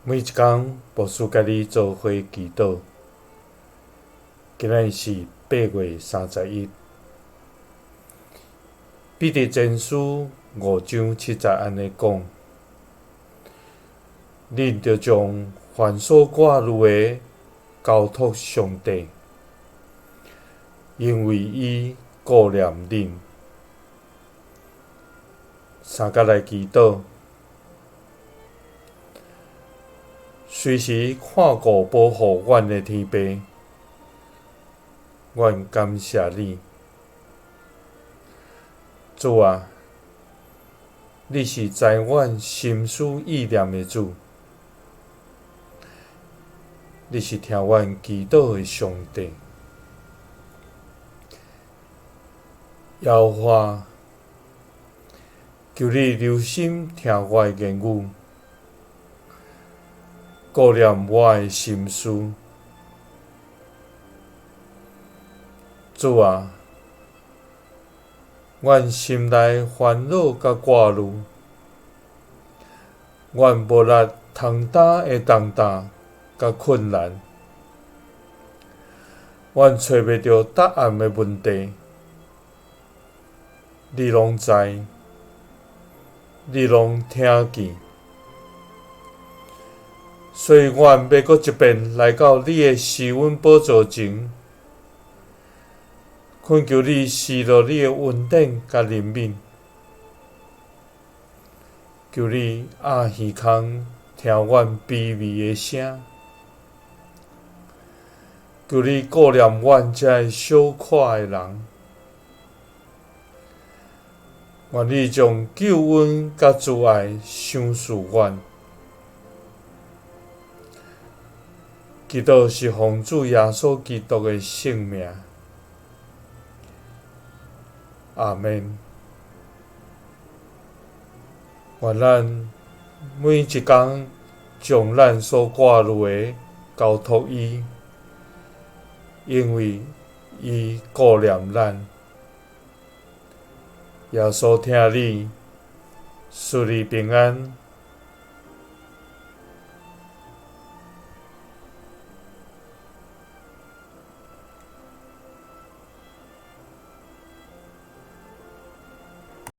每一工，牧師佮你做伙祈禱。今仔日是8月31。彼得前書五章七節按呢講：恁著將凡所掛慮的交託上帝，因為伊顧念恁。三佮來祈禱。隨時看顧保護阮的天父，阮感謝你，主啊，你是知阮心思意念的主，你是聽阮祈禱的上帝。耶和華，求你留心聽我的言語。顧念我的心思，主啊，阮心內煩惱佮掛慮，阮無力通擔的重擔佮困難，阮揣袂著答案的問題，你攏知，你攏聽見。所以，阮欲閣一遍來到你的施恩寶座前，懇求你施落你的恩典佮憐憫，求你掩耳孔聽阮卑微的聲，求你顧念阮這个小可的人，願你將救恩佮慈愛賞賜阮。祈禱是奉主耶穌基督的聖名，阿們。願咱每一工將咱所掛慮的交託伊，因為伊顧念咱。耶穌疼你，賜你平安。